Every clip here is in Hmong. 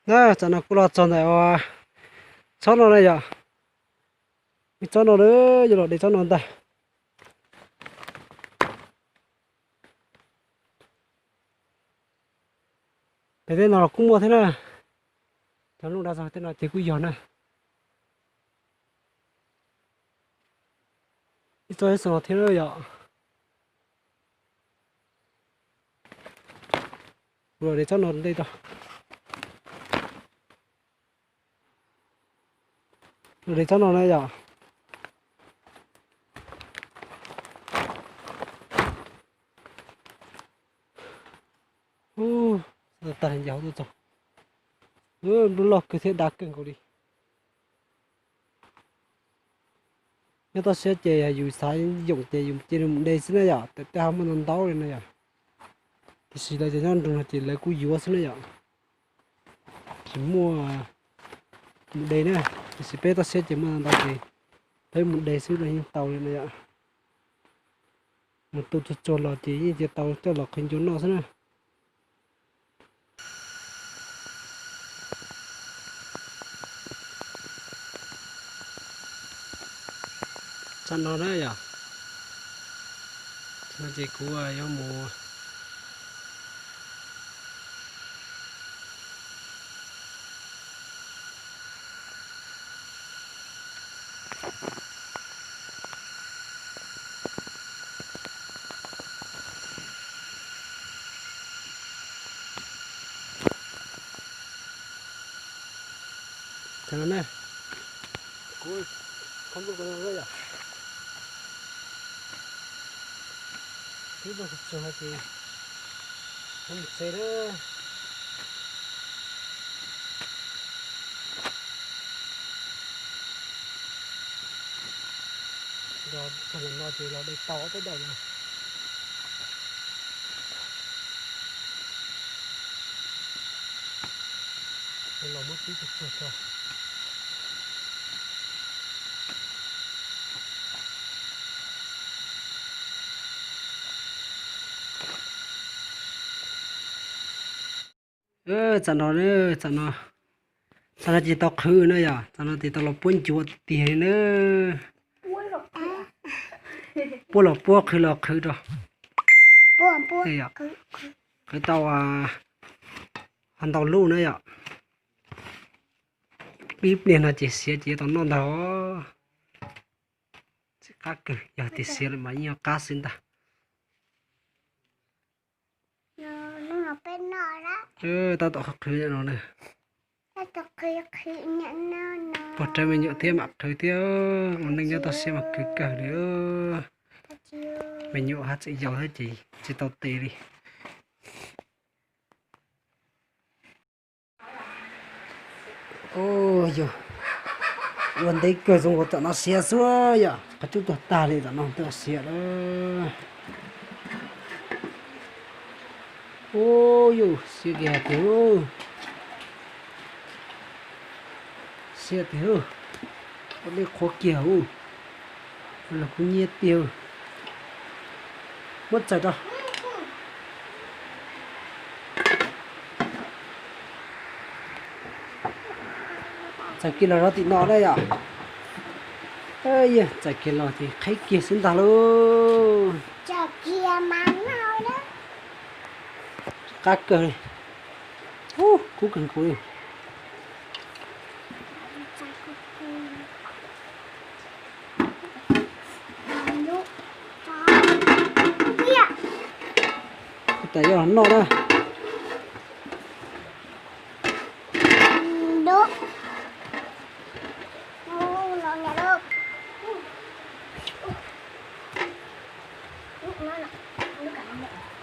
Na, tam no kuv los txog ntawm tsob no na yom. Tsob no na, yuav los de tsob no ntag. Pem tej no los kuj muaj thiab na. Cov lub dab txog tej no ces kuj yog na. Ib tsob ib txog no thiab na yom. Kuv los de tsob no ntej tso. Los de tsob no na yom. Ub, tag nrho tuaj txog. Nplua loj kawg thiab dav kawg nkaus li. Nyob toj siab ces yus xav yoom ces yus cia li mus de xwb na yom, tej ho muaj ntau ntau li na yom. Tiam sis lawv cov nyob nroog no ces lawv kuj yuav xwb na yom. Tsis muaj mus de na, tiam sis peb toj siab ces muaj ntau ntau ces peb mus de xwb los yeej tau li na yom. Mus tu tsuag tsuag los ces yeej cia tau coj los qhwv ncua noj xwb na. Tsam no na yom, no ces kuv yuav mus Kuv khob nplooj ko no yom, twb nplooj tsuag tsuag no ces kuv mus tsev na. Los txog ntawm no ces los de tau ob peb daim no. Los muab tib tsuag tsuag tso. Tsam no, tsam no, tsam no ces tau qhwv na yom, tsam no ces tau los puab ncua tiag tiag li na. Puab los puab, qhwv los qhwv rau. Qhwv tau ho ntau lub na yom. Ib pliag no ces siav ces yuav tau noj ntag. Tsis qab kawg, yog tias siav lawm mas yeej yog qab xwb ntag. Tab tom qhwv no na. Puag rawv me nyuam thiab mam qhwv thiab, ua neej nyob toj siab mas khwv kawg li. Me nyuam haj tseem yau thiab ces tsis tau tes li. Yog ua ntev kawg zoo nkaus tam no siav xwb yom, qhov cub tuag tag li tam no twb siav lawm. Ub, yus siav kiag tiag, siav tiag, ua dej qhuav kiag, los kuv nyiam tiag. Muab txaws rau. Txaws kiag los rau tim no na yom. Txaws kiag los ces qheb kiag xwb ntag lauj. Qab kawg li. Kub kawg nkaus li. Tab tom yuav los noj na.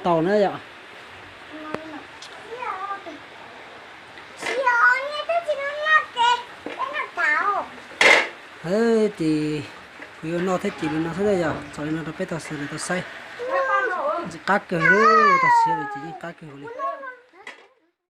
Tau na yom. Ces kuv yuav noj thiab ces li no xwb na yom, txaus li no rau peb tau sawv daws tau saib. Ntxim qab kawg li, tau siav lawm ces yeej qab kawg li.